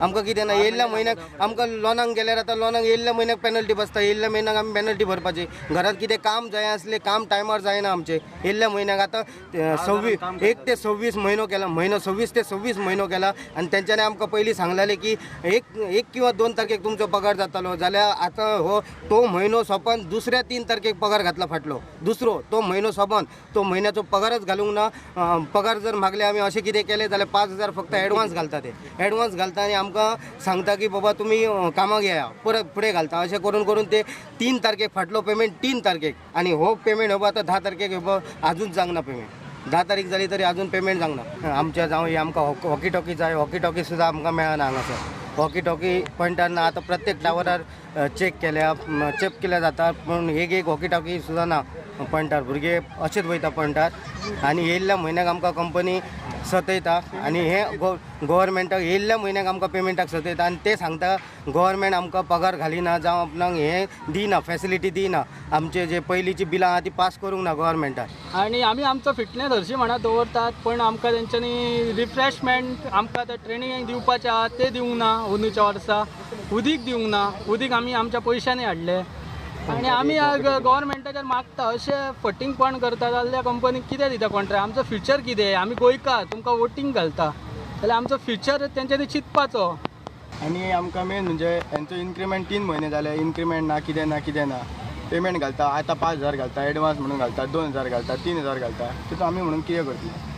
आमकां कितें ना, येयल्ल्या म्हयन्याक आमकां लोनाक गेल्यार आतां लोनाक येयल्ल्या म्हयन्याक पेनल्टी बसता. येयल्ल्या म्हयन्याक आमी पेनल्टी भरपाची. घरात कितें काम जाय आसलें, काम टायमार जायना आमचें. येयल्ल्या म्हयन्याक आतां 1 ते 26 म्हयनो केला, म्हयनो 26 ते 26 म्हयनो केला. आनी तेंच्यांनी आमकां पयलीं सांगलेलें की 1 किंवा 2 तारखेक तुमचो पगार जातालो, जाल्यार आतां हो तो म्हयनो सोंपोन दुसऱ्या 3 तारखेक पगार घातला फाटलो, दुसरो तो म्हयनो सोंपोन तो म्हयन्याचो पगारच घालूंक ना. पगार जर मागले आमी अशें कितें केलें जाल्यार 5,000 फक्त एडवान्स घालता, ते एडवान्स घालता आनी आमकां सांगता की बाबा तुमी कामाक येया, परत फुडें घालता. अशें करून करून ते 3 तारखेक फाटलो पेमेंट 3 तारखेक, आनी हो पेमेंट हो आतां 10 तारखेक हो आजून जावंक ना पेमेंट. 10 तारीख जाली तरी अजून पेमेंट जावंक ना. आमच्या जावं ही आमकां हॉकी टॉकी जाय, हॉकी टॉकी सुद्दां आमकां मेळना हांगासर. हॉकी टॉकी पॉयंटार ना. आतां प्रत्येक टावरार चॅक केल्या, चॅक केल्या जाता, पूण एक एक हॉकी टॉकी सुद्दां ना पॉयंटार. भुरगे अशेंच वयता पॉयंटार आनी येयल्ल्या म्हयन्याक आमकां कंपनी सतयता. आनी हे गोवोरमेंटाक येयल्ल्या म्हयन्याक आमकां पेमेंटाक सतयता आनी ते सांगता गोवोरमेंट आमकां पगार घालिना जावं आपणाक हें दिना, फेसिलिटी दिना, आमचे जे पयलींची बिलां आहा ती पास करूंक ना गोवोरमेंटान. आनी आमी आमचो फिटनेस हरशीं म्हणा दवरतात, पण आमकां तेंच्यांनी रिफ्रेशमेंट आमकां आतां ट्रेनींग दिवपाचें आहा तें दिवंक ना. अंदूच्या वर्सा उदीक दिवंक ना, उदीक आमी आमच्या पयशांनी हाडलें. आनी आमी गव्हर्मेंटाचेर मागता अशें फटींगपण करता जाल्यार कंपनी कितें दिता कॉन्ट्रॅक्ट? आमचो फ्युचर कितें? आमी गोंयकार, तुमकां वोटींग घालता जाल्यार आमचो फ्युचर तेंच्यांनी चिंतपाचो. आनी आमकां मेन म्हणजे हेंचो इन्क्रिमेंट 3 म्हयने जाले, इन्क्रिमेंट ना, कितें ना, कितें ना. पेमेंट घालता आतां 5,000 घालता, एडवान्स म्हणून घालता 2,000 घालता, 3,000 घालता. तितून आमी म्हणून कितें करतले?